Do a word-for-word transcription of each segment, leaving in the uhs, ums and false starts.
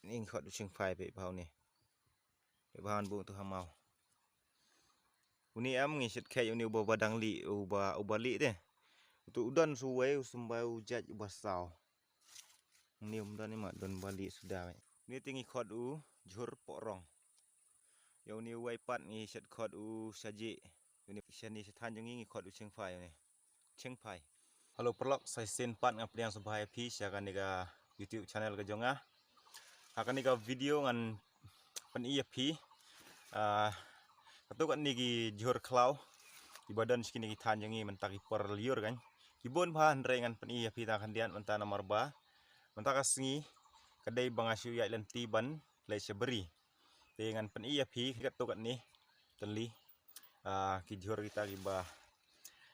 Ngi khot u chingphai peit bha une. Peit bha un bung tu ha maw. Une em ngi shet kheit une uba ba dang lieh, uba, uba lieh te. Utu u don suwei, u symbai u jait uba saw. Une um don, i ma don ba lieh suda. Une te ngi khot u jhur pohrong. Ïa une uwei pat ngi shet khot u shaji. Une shane sha thaiñ jong ngi ngi khot u chingphai une. Chingphai. Hello paralok, sa shisien pat nga pdiang sngewbha ïa phi sha kane ka YouTube channel ka jong nga. Ha kane ka video ngan pyni ïa phi, ah, katto katne ki jhur khlaw kiba don sha kine ki thaiñ jong ngi mynta ki por lyiur kan. Ki bun bha, hynrei ngan pyni ïa phi tang khyndiat mynta namar ba mynta ka sngi ka dei ba nga shu ïaid lynti ban leit sha bri. Te ngan pyni ïa phi katto katne tylli, ah, ki jhur kita kiba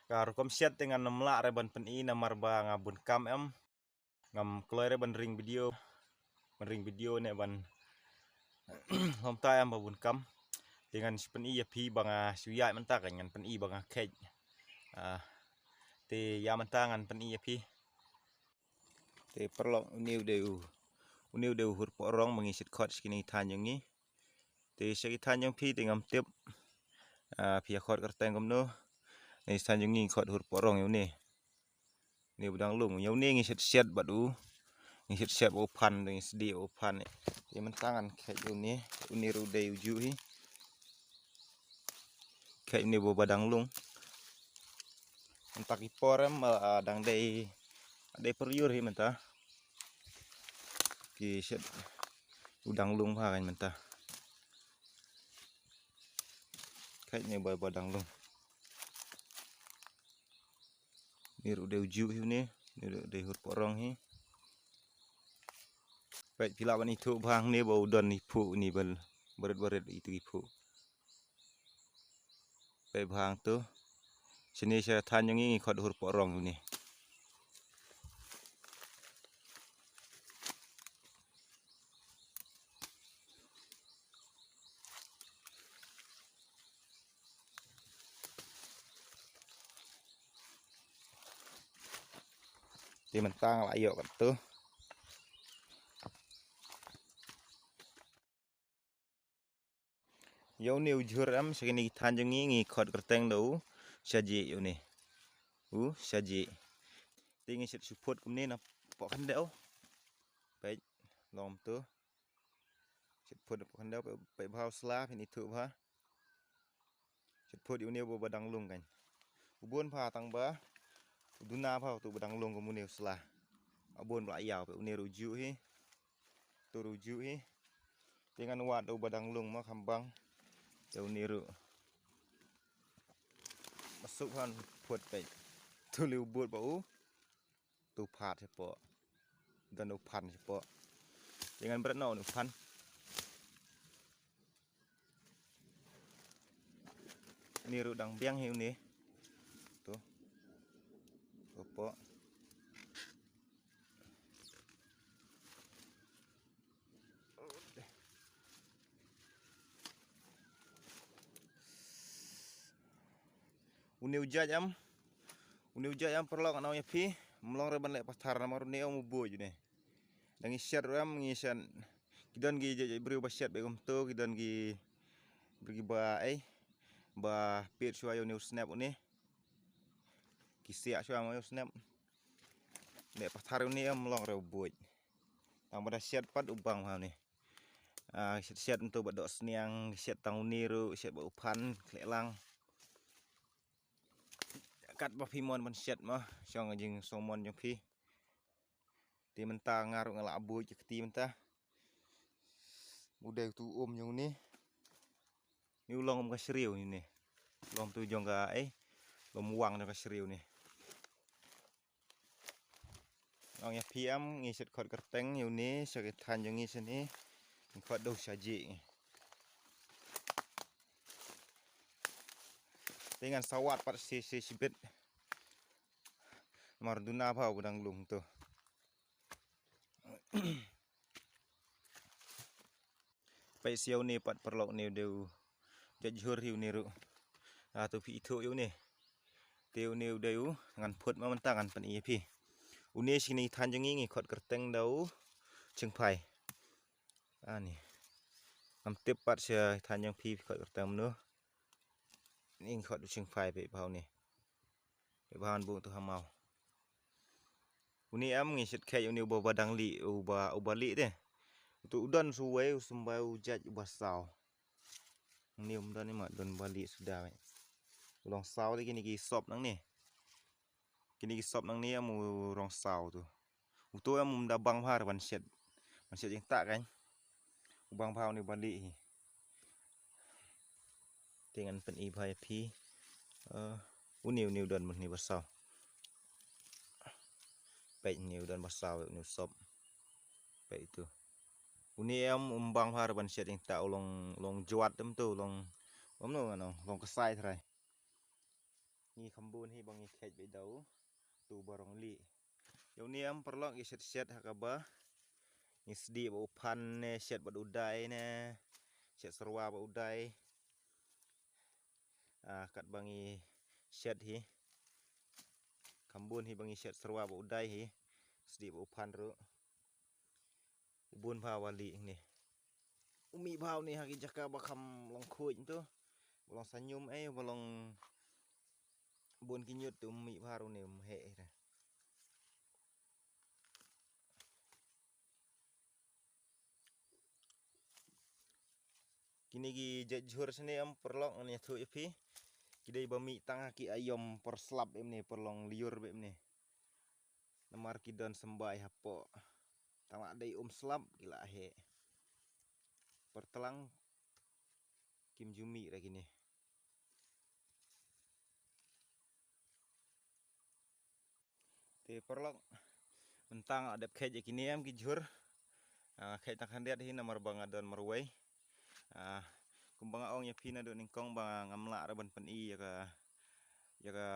ka rukom shet te ngan ym lah re ban pyni namar ba nga bun kam em. Ngam kloi re ban ring video. Ban ring video ne ban lom tai em ba bun kam. Te ngan shu pyni ïa phi ba nga shu ïaid mynta kan, ngan pyni ba nga kheit. Ah, te ïa mynta ngan pyni ïa phi. Te paralok une u dei u, une u dei u hur pohrong ba ngi shet khot sha kine ki thaiñ jong ngi. Te sha ki thaiñ jong phi te ngam tip. Ah, phi ïa khot kyrteng kumno. Ngi sha thaiñ jong ngi khot hur pohrong ïa une. Une ba dang lung, ïa une ngi shet shet bad u. Ngi shet shet bad u phan, ngi sdie bad u phan. Te mynta ngan kheit ïa une, une ruh dei u juh hi. Kheit une ba, ba dang lung. Mynta ki por em, ah, dang dei, dei por lyiur hi mynta. Ki shet u dang lung bha kan mynta. Kheit une ba, ba dang lung. Une ruh dei u juh hi une, une ruh dei hur pohrong hi. Peit phi lah ban ithuh bha hangne ba u don i phuh une ba, barit barit itu i phuh. Peit bha hangto. Shane sha thaiñ jong ngi ngi khot hur pohrong une. Te mynta nga la ïoh katto. Ïa une u jhur em, sha kine ki thaiñ jong ngi ngi khot kyrteng da u shaji ïa une. U shaji. Te ngi shet shu phut kumne na poh khyndew. Peit, long to. Shet phut na poh khyndew, peit, peit bha u sla, phin ithuh bha. Shet phut ïa une ba, ba dang lung kan. U bun bha tang ba u duna bha utu ba dang lung kum une u sla. U bun ba la ïaw, peit une ruh u juh hi. Utu ruh u juh hi. Te ngan wad u ba dang lung ma kham bang. Te une ruh. Masuk han phut peit. Utu le u bud ba u. Utu phat shapoh. Don u phan shapoh. Te ngan bret noh une u phan. Une ruh dang biang hi une. To. Shapoh. Une u jait em. Une u jait em paralok, ngan ong ïa phi. Ym long re ban leh pathar namar une em u buit une. Dang ngi shet ruh em ngi shet. Ki don ki jait, jait briew ba shet bad kumto, ki don ki briew kiba ei. Ba peit shuwa ïa une u snep une. Ki siah shuwa ma ïa u snep. Leh pathar une em long re u buit. Tang ba da shet pat u bang bha une. Ah, shet, shet mynta ba doh sniang, shet tang une ruh, shet ba u phan, khleh lang. Katba phi mon ban shet ma, shong jingsngewmon jong phi. Te mynta nga ruh nga la buit ïa kti mynta. U dei utu um jong une. Une u long kum ka shriew une. Long tu jong ka ei. Long wang jong ka shriew une. Ong ïa phi em, ngi shet khot kyrteng ïa une sha ki thaiñ jong ngi shane. Ngi khot da u shaji. Te ngan sa wad pat shi, shi, shibit. Namar duna bha u ba dang lung to. Peit sha une pat paralok, une u dei u jait jhur hi une ruh. Ah, to phi ithuh ïa une. Te une u dei u, ngan phut ma mynta ngan pyni ïa phi. Une sha kine ki thaiñ jong ngi ngi khot kyrteng da u chingphai. Ani. Ngam tip pat sha than jong phi, phi khot kyrteng mano. Ni ngi khot u shingphai, peit bha une. Peit bha un bung tu ha maw. Une em ngi shet khet une uba ba dang lieh, uba, uba lieh te. Utu u don suwei, u symbai u jait uba saw. Ni um don ni ma don ba lieh suda me. U long saw te kine ki sop nangne. Kine ki sop nangne em u rong saw tu. Utu em um da bang bha ban shet. Ban shet jingtah kan. U bang bha une ba lieh hi. Te ngan pyni bha ïa phi. Eh, une une u don mut une ba saw. Peit une u don ba saw une u sop. Peit tu. Une em um bang bha ban shet jingtah u long, long jwat em tu long. Em no ngano long ksai trai. Ngi kham bun hi ba ngi khet beit da u. Tu ba rong lieh. Ïa une em paralok ngi shet shet ha kaba. Ngi sdieh ba u phan ne shet ba u dai ne. Shet syrwa ba u dai. Ah, kat ba ngi shet hi. Kham bun hi ba ngi shet syrwa ba u dai hi. Sdieh ba u phan ruh. U bun bha wa lieh ni. U mih bha une ha ki jaka ba kham long khuid tu. Ba long sanyum eh, ba long bun ki ñiut tu u mih bha une um heh hi. Kine ki jait jhur sne em paralok ngan ïathuh ïa phi. Ki dei ba mih tang ha ki aïom por slap em ne por long liur beit em ne. Namar ki don symbai hapoh. Tang la dei um slap ki la heh. Por tlang kim ju mih ra kine. Te paralok, mynta nga la dep khet ïa kine em ki jhur. Ah, khet tang khyndiat hi namar ba nga don marwei. Ah, kumba nga ong ïa phi naduh nyngkong ba ngam lah ruh ban pyni ïa ka, ïa ka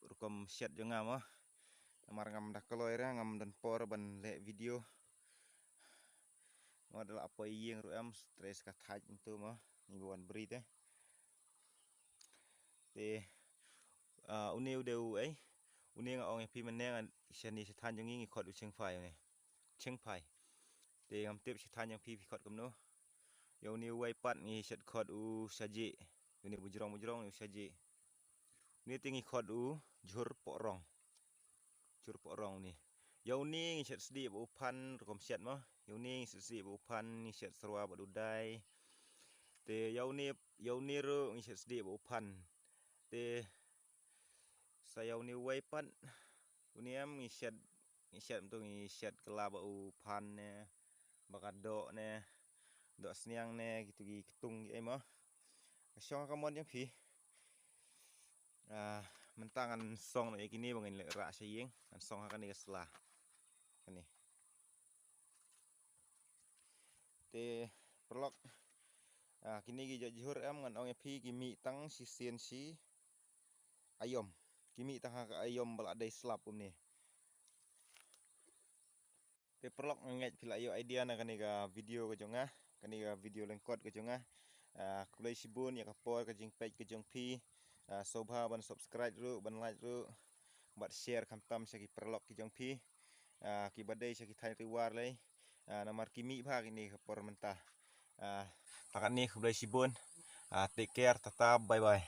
rukom shet jong nga mo. Namar ngam da kloi ruh, ngam don por ban leh video. Nga da la poi ïing ruh em, stress ka thait ntu mo. Ngi wan bri te. Te, ah, une u dei u ei. Une nga ong ïa phi mynne nga shane sha than jong ngi ngi khot u shingphai une. Shingphai. Te ngam tip sha than jong phi phi khot kumno. Ïa une uwei pat ngi shet khot u shaji. Une bujrong bujrong une u shaji. Une te ngi khot u jhur pohrong. Jhur pohrong une. Ïa une ngi shet sdieh ba u phan rukom shet mo. Ïa une ngi shet sdieh ba u phan, ngi shet syrwa ba u dai. Te ïa une, ïa une ruh ngi shet sdieh ba u phan. Te sa ïa une uwei pat. Une em ngi shet, ngi shet mynta ngi shet kylla ba u phan ne, ba ka doh ne, doh sniang ne, kitu ki ktung ki ei mo. Ka shong ha ka mon jong phi. Ah, mynta ngan song noh ïa kine ba ngin leit rah sha ïing, ngan song ha kane ka sla. Kane. Te paralok, ah, kine ki jait jhur em ngan ong ïa phi ki mih tang shisien shi aïom. Ki mih tang ha ka aïom ba la dei slap kumne. Te paralok nga ngeit phi la ïoh idea na kane ka video ka jong nga, kane ka video lyngkot ka jong nga. Ah, khublei shibun ïa ka por ka jingpeit ka jong phi. Ah, sngewbha ban subscribe ruh, ban like ruh, bad share khamtam sha ki paralok ki jong phi. Ah, kiba dei sha ki thaiñ Ri War lei. Ah, namar ki mih bha kine ka por mynta. Ah, ta katne khublei shibun. Ah, take care, tata, bye bye.